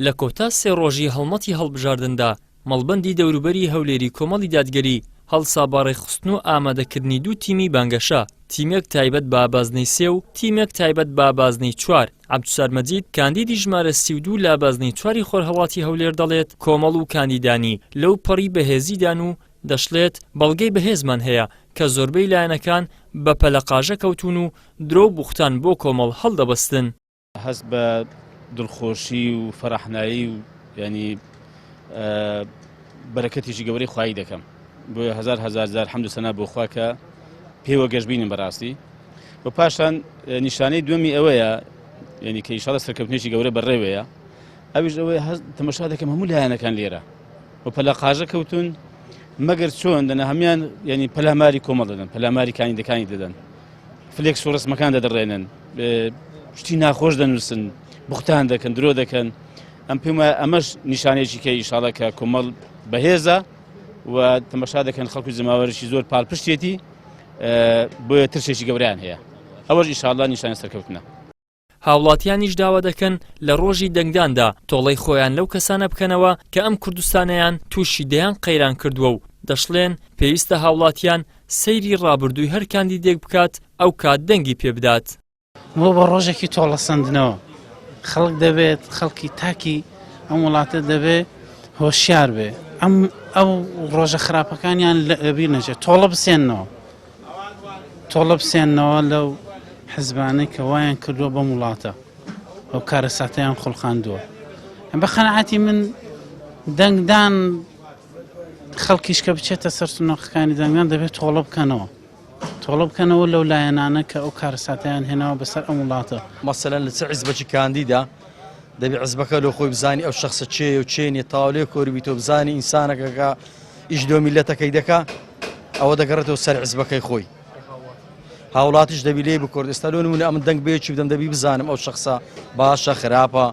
لە کۆتا سێ ڕۆژی هەڵمەتی هەڵبژاردندا، مەڵبەندی دەوروبەری هەولێری کۆمەڵی دادگەری هەڵسا بە ڕێکخستن و ئامادەکردنی دوو تیمی بانگەشە، تیمێک تایبەت بە بازنەی سێ و تیمێک تایبەت بە بازنەی چوار. عەبدولستار مەجید، کاندیدی ژمارە 32 لە بازنەی چواری خۆرهەڵاتی هەولێر دەڵێت، کۆمەڵ و کاندیدانی لەو پەڕی بەهێزیدان و دەشڵێت، بەڵگەی بەهێزمان هەیە کە زۆربەی لایەنەکان بە پەلەقاژە کەوتوون و درۆ و بوختان بۆ کۆمەڵ هەڵدەبەستن. هەست بە دڵخۆشی و فەرحنایی و ینی بەرەکەتێکی گەورەی خوایی دەکەم بۆیە هزار هزار جار حەمد و سەنا بۆ خوا کە پێوە گەشببینم بەڕاستی و پاشان نیشانەی دووەمی ئەوەیە یعنی کە ئیشاڵە سەرکەوتنێکی گەورە بەڕێوەیە ئەویش ئەوەیە هەست تەمەشا دەکەم هەموو لایەنەکان لێرە و پەلەقاژە کەوتون مەگەر چۆن دەنا هەمان ینی پەلاماری کۆمەڵ دەدەن پەلاماری کاندیدەکانی دەدەن فلێکس و ڕسمەکان دەدڕێنن شتی ناخۆش دەنووسن بوختان دەکەن درۆ دەکەن ئەم پێم وایە ئەمەش نیشانەیەکی کە ئیشاڵە کە کۆمەڵ بەهێزە و تەمەشا دەکەن خەڵکو جەماوەرشی زۆر پاڵپشتێتی بۆیە ترسێکی گەوریان هەیە ئەوەش ئیشاڵا نیشانە سەرکەوتنە. هاوڵاتیانیش داوا دەکەن لە ڕۆژی دەنگداندا تۆڵەی خۆیان لەو کەسانە بکەنەوە کە ئەم کوردستانەیان تووشی دەیان قەیران کردووە و دەشڵێن پێویستە هاوڵاتیان سەیری ڕابردووی هەر کاندیدێک بکات ئەوکات دەنگی پێبدات. بۆ بە ڕۆژێکی تۆڵەسەندنەوە خەڵک دەبێت خەڵکی تاکی ئەم وڵاتە دەبێت هۆشیار بێ ئەم ئەو ڕۆژە خراپەکانیان لەبیر نەچێت تۆڵە بسێنەوە تۆڵە بسێنەوە لەو حزبانەی کە وایان کردووە بەم وڵاتە ئەو کارەساتیان خوڵقاندووە بە قەنەعاتی من دەنگدان خەڵکیش کە بچێتە سەر سنۆقەکانی دەنگدان دەبێت تۆڵە بکەنەوە تۆڵە بکەنەوە لەو لایەنانە کە ئەو کارەساتەیان هێناوە بەسەر ئەم وڵاتە. مەسەلەن لە چ عیزبەکی کاندیدە دەبی عیزبەکە لۆ خۆی بزانی ئەو شەخسە کێیە و کێ نیە تەواو لێ کۆری بیتەوە بزانی ئینسانەکە کە ئیش لۆ میللەتەکەی دەکا ئەوە دەگەڕێتەوە سەر عیزبەکەی خۆی هاوڵاتیش دەبی لێی بکۆرد ئێستا لۆ نمونە ئەمن دەنگ بەیەکی بدەم دەبی بزانم ئەو شەخسە باشە خراپە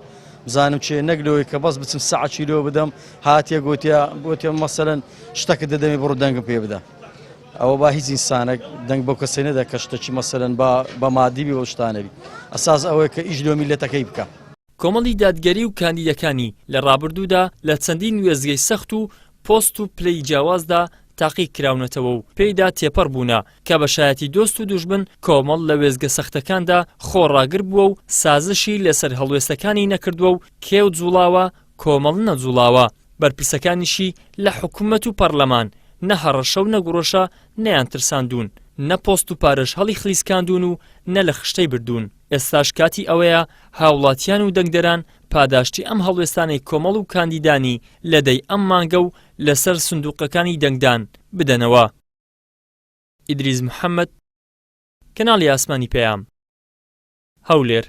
بزانم چێ نەک لەوەی کە بەس بچم سەعەکی لۆ بدەم هاتیە گۆتیە گۆتیە مەسەلەن شتەکە دەدەمێ بڕۆ دەنگم پێ بدە ئەوە با هیچ ئینسانێک دەنگ بەو کەسەی نەدا کە شتەکی مەسەلەن با بە مادی بی بەو شتانە بی ئەساس ئەوەیە کە ئیش لۆ میللەتەکەی بکا. کۆمەڵی دادگەری و کاندیدەکانی لە ڕابردوودا لە چەندین وێستگەی سەخت و پۆست و پلەی جیاوازدا تاقی کراونەتەوە و پێیدا تێپەڕ بوونە کە بە شایەتی دۆست و دوژمن کۆمەڵ لە وێستگە سەختەکاندا خۆڕاگر بووە و سازشی لەسەر هەڵوێستەکانی نەکردووە و کێو جوڵاوە کۆمەڵ نەجوڵاوە، بەرپرسەکانیشی لە حکومەت و پەڕلەمان نە هەڕەشە و نە گوڕەشە نەیانترساندوون، نە پۆست و پارەش هەڵیخلیسکاندوون و نە لە خشتەی بردوون. ئێستاش کاتی ئەوەیە هاوڵاتیان و دەنگدەران پاداشتی ئەم هەڵوێستانەی کۆمەڵ و کاندیدانی لە دەی ئەم مانگە و لەسەر سندوقەکانی دەنگدان بدەنەوە. ئیدریس محەمەد، کەناڵی ئاسمانی پەیام، هەولێر.